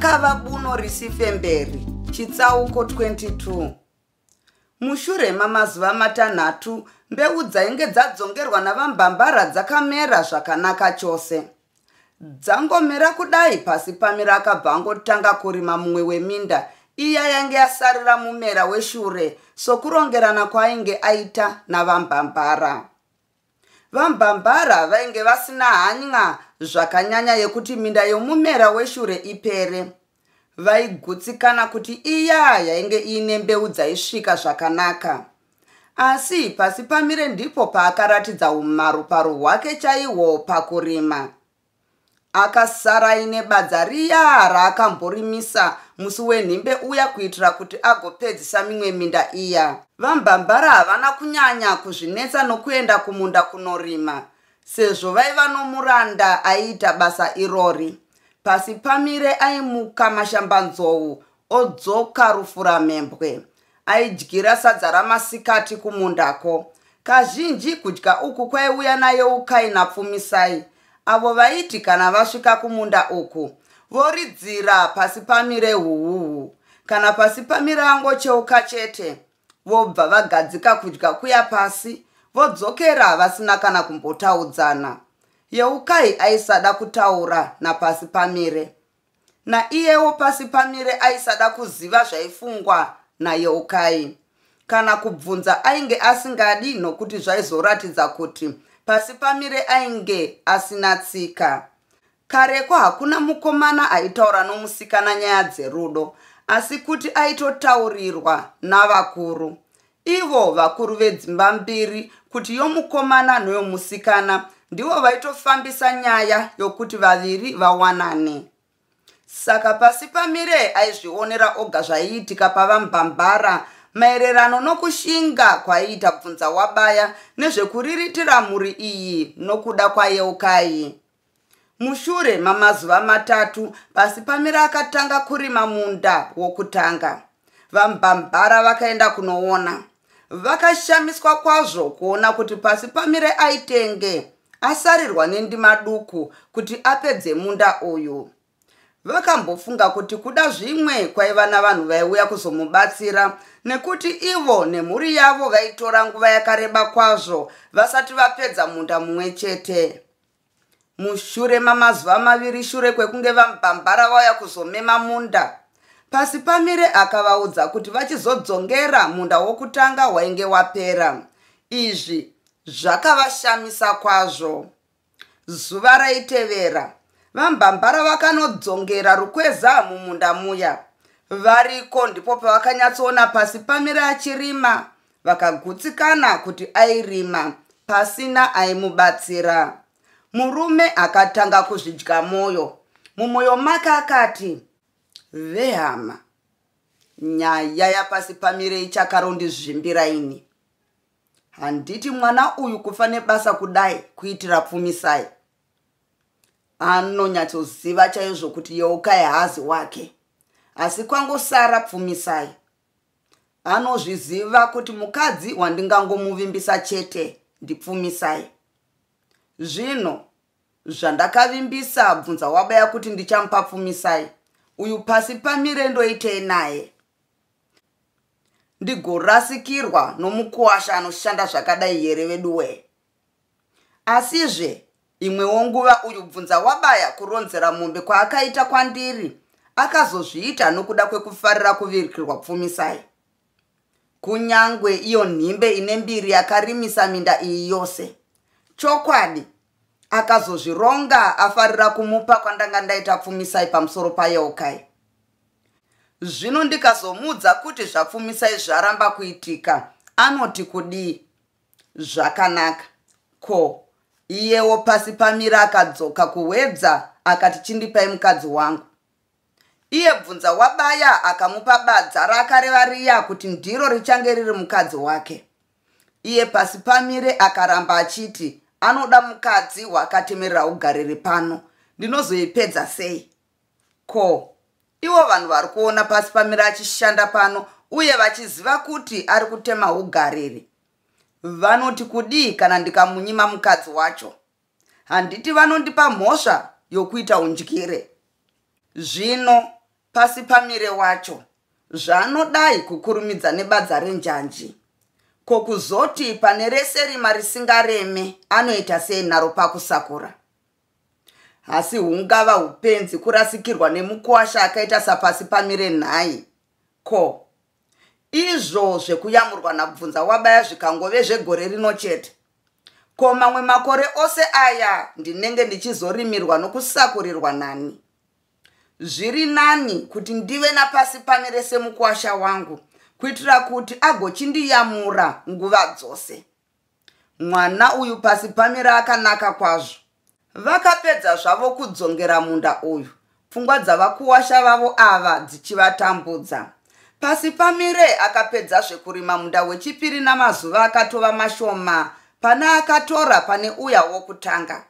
Gakava buno risifemberi, chitsauko 22. Mushure mamazuva matanhatu, mbeu dzainge dzadzongerwa naVaMbambara dzakamera zvakanaka chose. Dzangomera kudai Pasipamire akabva angotanga kurima mumwe weminda iya yange yasarira mumera weshure sokurongerana kwaainge aita naVaMbambara. VaMbambara vainge vasina hanya zvakanyanya yekuti minda yomumera weshure ipere. Vaigutsikana kuti iya yainge iine mbeu dzaisvika zvakanaka. Asi Pasipamire ndipo paakaratidza umaruparu hwake chaihwo pakurima. Akasara aine badza riya raakamborimisa musi wenhimbe uya kuitira kuti agopedzisa mimwe minda iya. VaMbambara havana kunyanya kuzvinetsa nokuenda kumunda kunorima sezvo vaiva nomuranda aiita basa irori. Pasipamire aimuka mashambanzou odzoka rufuramhembwe. Aidyira sadza ramasikati kumundako. Kazhinji kudya uku kwaiuya naYeukai naPfumisai avo vaiti kana vasvika kumunda uku voridzira Pasipamire huhuhu. Kana Pasipamire angocheuka chete vobva vagadzika kudya kuya pasi vodzokera vasina kana kumbotaudzana. Yeukai aisada kutaura naPasipamire. Naiyewo Pasipamire aisada kuziva zvaifungwa naYeukai. Kana kubvunza ainge asingadi nokuti zvaizoratidza kuti Pasipamire ainge asina tsika. Kareko hakuna mukomana aitaura nomusikana nyaya dzerudo asi kuti aitotaurirwa navakuru. Ivo vakuru vedzimba mbiri kuti yomukomana noyomusikana ndivo vaitofambisa nyaya yokuti vaviri vawanane. Saka Pasipamire aizvionera oga zvaiitika paVaMbambara maererano nokushinga kwaiita Bvunzawabaya nezvekuriritira mhuri iyi nokuda kwaYeukai. Mushure mamazuva matatu Pasipamire akatanga kurima munda wokutanga. VaMbambara vakaenda kunoona. Vakashamiswa kwazvo kuona kuti Pasipamire aitenge asarirwa nendima duku kuti apedze munda uyu. Vakambofunga kuti kuda zvimwe kwaiva navanhu vaiuya kuzomubatsira nekuti ivo nemhuri yavo vaitora nguva yakareba kwazvo vasati vapedza munda mumwe chete. Mushure mamazuva maviri shure kwekunge VaMbambara vauya kuzomema munda, Pasipamire akavaudza kuti vachizodzongera munda wokutanga wainge wapera. Izvi zvakavashamisa kwazvo. Zuva raitevera, VaMbambara vakanodzongera rukweza mumunda muya. Variko ndipo pavakanyatsoona Pasipamire achirima, vakagutsikana kuti airima pasina aimubatsira. Murume akatanga kuzvidya mwoyo. Mumwoyo make akati, Vehama, nyaya yaPasipamire ichakarondizvimbira ini. Handiti mwana uyu kufa nebasa kudai kuitira Pfumisai. Anonyatsoziva chaizvo kuti Yeukai haazi wake. Asi kwangosara Pfumisai. Anozviziva kuti mukadzi wandingangomuvimbisa chete ndiPfumisai. Zvino zvandakavimbisa Bvunzawabaya kuti ndichamupa Pfumisai uyu Pasipamire ndoitei naye? Ndigorasikirwa nomukuwasha anoshanda zvakadai here veduwee? Asizve imwewo nguva uyu Bvunzawabaya kuronzera mombe kwaakaita kwandiri akazozviita nokuda kwekufarira kuvirikirwa Pfumisai. Kunyangwe iyo nhimbe ine mbiri yakarimisa minda iyi yose. Chokwadi akazozvironga afarira kumupa kwandanga ndaita Pfumisai pamusoro paYeukai. Zvino ndikazomuudza kuti zvaPfumisai zvaramba kuitika anoti kudii? Zvakanaka. Ko iyewo Pasipamire akadzoka kuHwedza akati chindipai mukadzi wangu. Iye Bvunzawabaya akamupa badza raakareva riya kuti ndiro richange riri mukadzi wake. Iye Pasipamire akaramba achiti anoda mukadzi waakatemerera ugariri pano. Ndinozoipedza sei? Ko ivo vanhu vari kuona Pasipamire achishanda pano uye vachiziva kuti ari kutema ugariri vanoti kudii kana ndikamunyima mukadzi wacho? Handiti vanondipa mhosva yokuita undyire? Zvino Pasipamire wacho zvaanodai kukurumidza nebadza renjanji. Ko kuzoti pane rese rima risingareme anoita sei naro pakusakura? Asi hungava hupenzi kurasikirwa nemukuwasha akaita saPasipamire nhai? Ko izvo zvekuyamurwa nabvunza wabaya zvikangove zvegore rino chete? Ko mamwe makore ose aya ndinenge ndichizorimirwa nokusakurirwa nani? Zviri nani kuti ndive naPasipamire semukuwasha wangu kuitira kuti agochindiyamura nguva dzose. Mwana uyu Pasipamire akanaka kwazvo. Vakapedza zvavo kudzongera munda uyu, pfungwa dzavakuwasha vavo ava dzichivatambudza. Pasipamire akapedzazve kurima munda wechipiri namazuva akatova mashoma pane akatora pane uya wokutanga.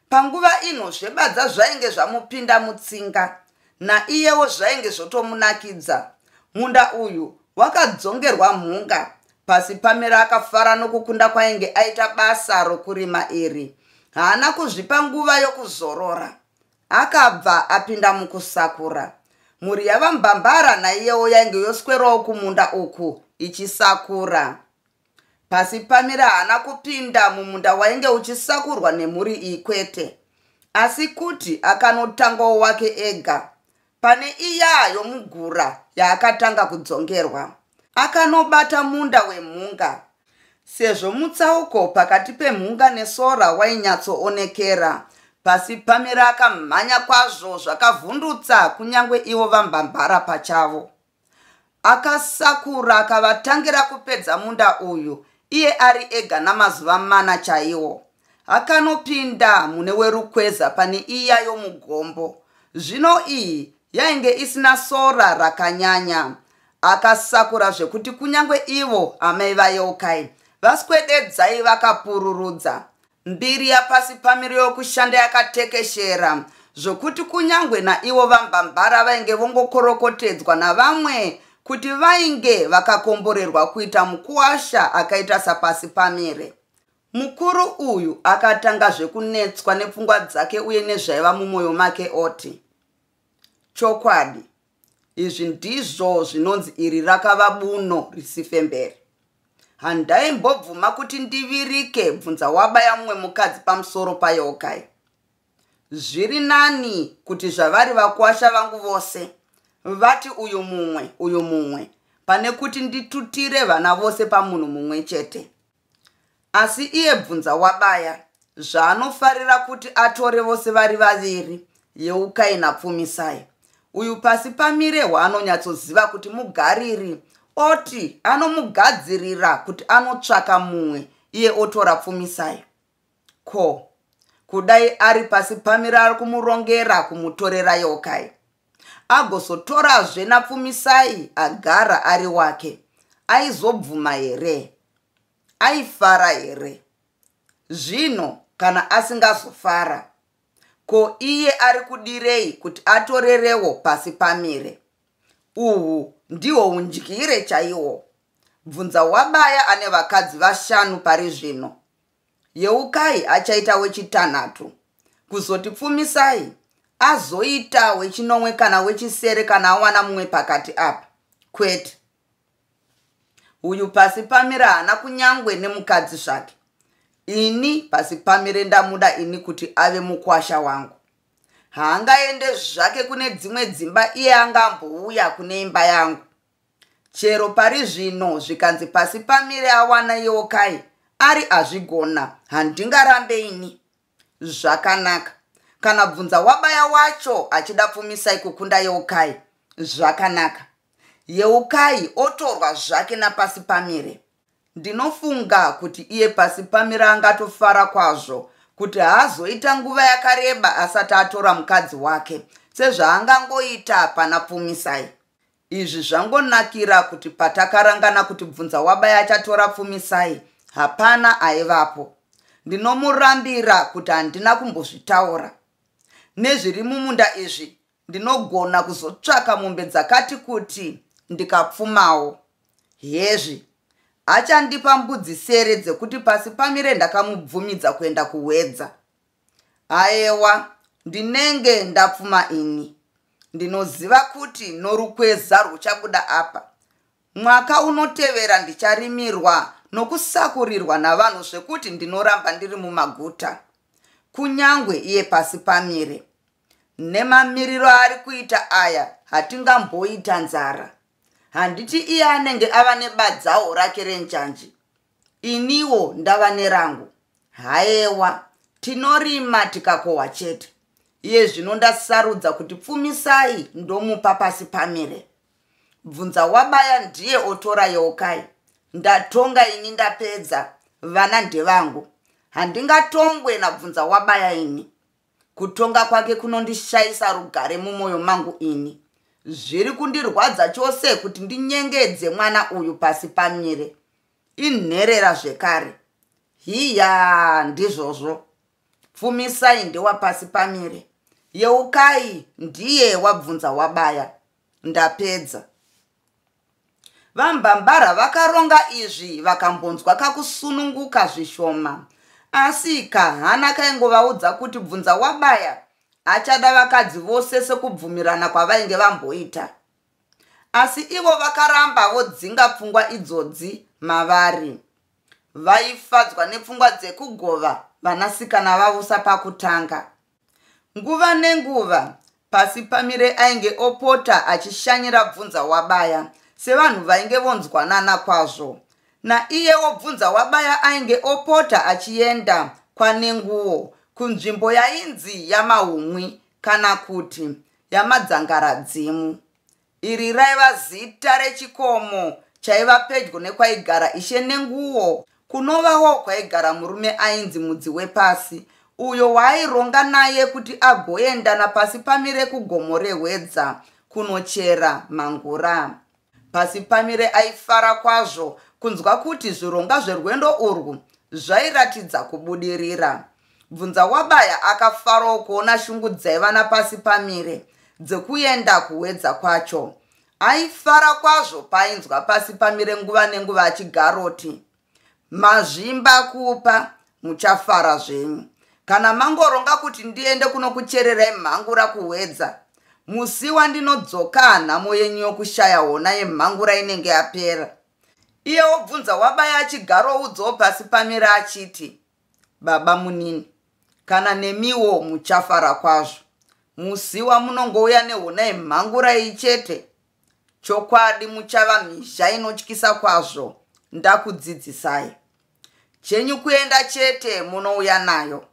Panguva ino zvebadza zvainge zvamupinda mutsinga, naiyewo zvainge zvotomunakidza. Munda uyu wakadzongerwa mhunga. Pasipamire akafara nokukunda kwainge aita basa rokurima iri. Haana kuzvipa nguva yokuzorora. Akabva apinda mukusakura. Mhuri yavaMbambara naiyewo yainge yoswerawo kumunda uku ichisakura. Pasipamire haana kupinda mumunda wainge uchisakurwa nemhuri iyi kwete, asi kuti akanotangawo wake ega pane iya yomugura yaakatanga kudzongerwa. Akanobata munda wemhunga. Sezvo mutsauko pakati pemhunga nesora wainyatsoonekera, Pasipamire akamhanya kwazvo zvakavhundutsa kunyange ivo vaMbambara pachavo. Akasakura akavatangira kupedza munda uyu iye ari ega namazuva mana chaiwo. Akanopinda mune werukweza pane iya yomugombo. Zvino iyi yainge isina sora rakanyanya. Akasakura zvekuti kunyange ivo amai vaYeukai vaswededzai vakapururudza. Mbiri yaPasipamire yokushanda yakatekeshera zvokuti kunyange naivo vaMbambara vainge vongokorokotedzwa navamwe kuti vainge vakakomborerwa kuita mukuwasha akaita saPasipamire. Mukuru uyu akatanga zvekunetswa nepfungwa dzake uye nezvaiva mumwoyo make oti, Chokwadi, izvi ndizvo zvinonzi iri rakava buno risifemberi. Handaimbobvuma kuti ndivirike bvunza wabaya mumwe mukadzi pamusoro paYeukai. Zviri nani kuti zvavari vakuwasha vangu vose vati uyu mumwe uyu mumwe pane kuti nditutire vana vose pamunhu mumwe chete. Asi iye bvunza wabaya zvaanofarira kuti atore vose vari vaviri, Yeukai naPfumisai. Uyu Pasipamire hwaanonyatsoziva kuti mugariri, oti anomugadzirira kuti anotsvaka mumwe iye otora Pfumisai. Ko, kudai ari Pasipamire ari kumurongera kumutorera Yeukai, agozotorazve naPfumisai agara ari wake, aizobvuma here? Aifara here? Zvino kana asingazofara, ko iye ari kudirei kuti atorerewo Pasipamire? Uhu ndihwo undyire chaihwo. Bvunza wabaya ane vakadzi vashanu pari zvino. Yeukai achaita wechitanhatu. Kuzoti Pfumisai azoita wechinomwe kana wechisere kana awana mumwe pakati apa. Kwete. Uyu Pasipamire haana kunyangwe nemukadzi zvake. Ini Pasipamire ndamuda ini kuti ave mukwasha wangu. Haangaende zvake kune dzimwe dzimba iye anga ambouya kune imba yangu. Chero pari zvino zvikanzi Pasipamire awana Yeukai ari azvigona handingarambe ini. Zvakanaka. Kana bvunza wabaya wacho achida Pfumisai kukunda Yeukai zvakanaka. Yeukai otorwa zvake naPasipamire. Ndinofunga kuti iye Pasipamire angatofara kwazvo kuti haazoita nguva yakareba asati atora mukadzi wake sezvaangangoita pana Pfumisai. Izvi zvangonakira kuti patakarangana kuti bvunza wabaya achatora Pfumisai hapana aivapo. Ndinomurambira kuti handina kumbozvitaura. Nezviri mumunda izvi ndinogona kuzotsvaka mombe dzakati kuti ndikapfumawo. Hezvi, achandipa mbudzi sere dzekuti Pasipamire ndakamubvumidza kuenda kuHwedza. Aewa, ndinenge ndapfuma ini. Ndinoziva kuti norukweza rwuchabuda apa. Mwaka unotevera ndicharimirwa nokusakurirwa navanhu zvekuti ndinoramba ndiri mumaguta. Kunyangwe iye pasi pamire. Nemamiriro aari kuita aya hatingamboita nzara. Handiti iye anenge ava nebadzawo rake renjanji. Iniwo ndava nerangu. Haewa, tinorima tikakohwa chete. Iye zvino ndasarudza kuti Pfumisai ndomupa pasi pamire. Bvunza wabaya ndiye otora Yeukai. Ndatonga ini ndapedza, vana ndevangu. Handingatongwe naBvunza wabaya ini. Kutonga kwake kunondishaisa rugare mumwoyo mangu ini. Zviri kundirwadza chose kuti ndinyengedze mwana uyu pasi pamire. Inherera zvekare. Hiya ndizvozvo. Pfumisai ndewapasi pamire. Yeukai ndiye wabvunza wabaya. Ndapedza. VaMbambara vakaronga izvi vakambonzwa kakusununguka zvishoma. Asi kahana kaingovaudza kuti bvunza wabaya achada vakadzi vose sekubvumirana kwavainge vamboita. Asi ivo vakaramba vodzinga pfungwa idzodzi mavari. Vaifadzwa nepfungwa dzekugova vanasikana vavo sapakutanga. Nguva nenguva, Pasipamire ainge opota achishanyira Bvunzawabaya sevanhu vainge vonzwanana kwazvo. Naiyewo Bvunzawabaya ainge opota achienda kwaNenguwo kunzvimbo yainzi yaMahumwi kana kuti yaMadzangaradzimu. Iri raiva zita rechikomo chaiva pedyo nekwaigara Ishe Nenguwo, kunovawo kwaigara murume ainzi Mudziwepasi, uyo waaironga naye kuti agoenda naPasipamire kugomo reHwedza kunochera mhangura. Pasipamire aifara kwazvo kunzwa kuti zvironga zverwendo urwu zvairatidza kubudirira. Bvunzawabaya akafarawo kuona shungu dzaiva naPasipamire dzekuenda kuHwedza kwacho. Aifara kwazvo paainzwa Pasipamire nguva nenguva achigaroti, Mazvimba kupa, muchafara zvenyu. Kana mangoronga kuti ndiende kunokuchererai mhangura kuHwedza, musi wandinodzoka nhamo yenyu yokushaya hona yemhangura inenge yapera. Iye wobvunza wabaya achigaroudzawo Pasipamire achiti, Baba munini, kana nemiwo muchafara kwazvo musi wamunongouya nehona yemhangura iyi chete. Chokwadi muchava mhizha inotyisa kwazvo, ndakudzidzisai. Chenyu kuenda chete munouya nayo.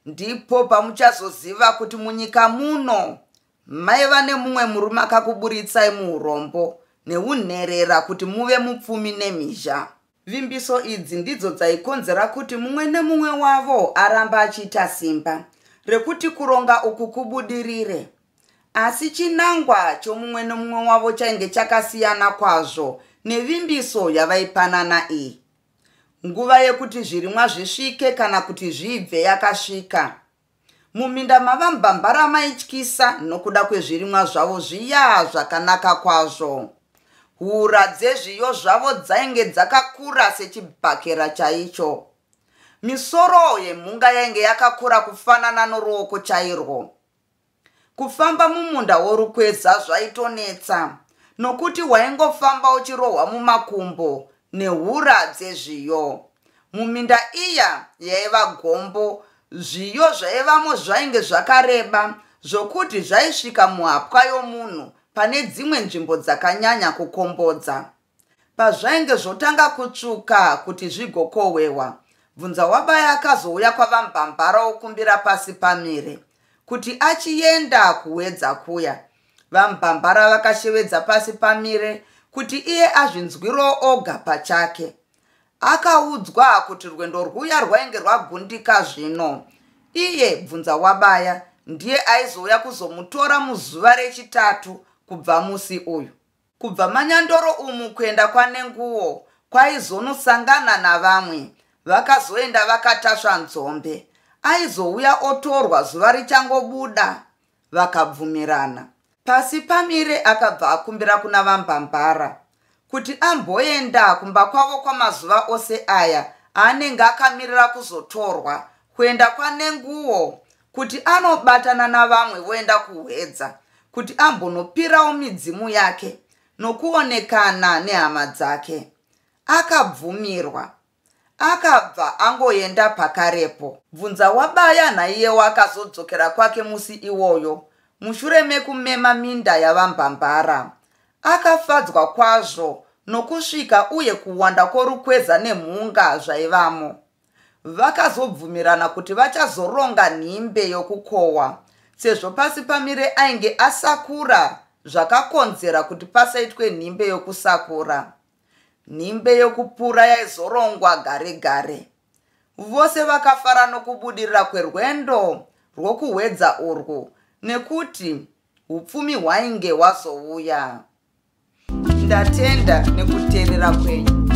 Ndipo pamuchazoziva kuti munyika muno maiva nemumwe murume akakuburitsai muurombo neunherera kuti muve mupfumi nemhizha. Vimbiso idzi ndidzo dzaikonzera kuti mumwe nemumwe wavo arambe achiita simba rekuti kuronga uku kubudirire. Asi chinangwa chomumwe nemumwe wavo chainge chakasiyana kwazvo nevimbiso yavaipanana iyi. Nguva yekuti zvirimwa zvisvike kana kuti zviibve yakasvika. Muminda mavaMbambara maityisa nokuda kwezvirimwa zvavo zviya zvakanaka kwazvo. Hura dzezviyo zvavo dzainge dzakakura sechibhakera chaicho. Misoro yemhunga yainge yakakura kufanana noruoko chairwo. Kufamba mumunda worukweza zvaitonetsa nokuti waingofamba uchirohwa mumakumbo nehura dzezviyo. Muminda iya yaiva gombo, zviyo zvaivamo zvainge zvakareba zvokuti zvaisvika muhapwa yomunhu pane dzimwe nzvimbo dzakanyanya kukombodza. Pazvainge zvotanga kutsvuka kuti zvigokohwewa, Bvunzawabaya akazouya kwaVaMbambara okumbira Pasipamire kuti achienda kuHwedza kuya. VaMbambara vakashevedza Pasipamire kuti iye azvinzwirewo oga pachake. Akaudzwa kuti rwendo rwuya rwainge rwagundika zvino. Iye Bvunzawabaya ndiye aizouya kuzomutora muzuva rechitatu kubva musi uyu. Kubva manyandoro umu kuenda kwaNenguwo kwaizonosangana navamwe vakazoenda vakatasva nzombe. Aizouya otorwa zuva richangobuda. Vakabvumirana. Pasipamire akabva akumbira kuna VaMbambara kuti amboenda kumba kwavo kwamazuva ose aya aanenge akamirira kuzotorwa kuenda kwaNenguwo kuti anobatana navamwe voenda kuHwedza. kuti ambonopirawo midzimu yake nokuonekana nehama dzake. Akabvumirwa. Akabva angoenda pakarepo. Bvunzawabaya naiyewo akazodzokera kwake musi iwoyo mushure mekumema minda yaVaMbambara. Akafadzwa kwazvo nokusvika uye kuwanda kworukweza nemhunga zvaivamo. Vakazobvumirana kuti vachazoronga nhimbe yokukohwa sezvo Pasipamire ainge asakura zvakakonzera kuti pasaitwe nhimbe yokusakura. Nhimbe yokupura yaizorongwa gare gare. Vose vakafara nokubudirira kwerwendo rwokuhwedza urwu nekuti upfumi hwainge hwazouya. Ndatenda nekuteerera kwenyu.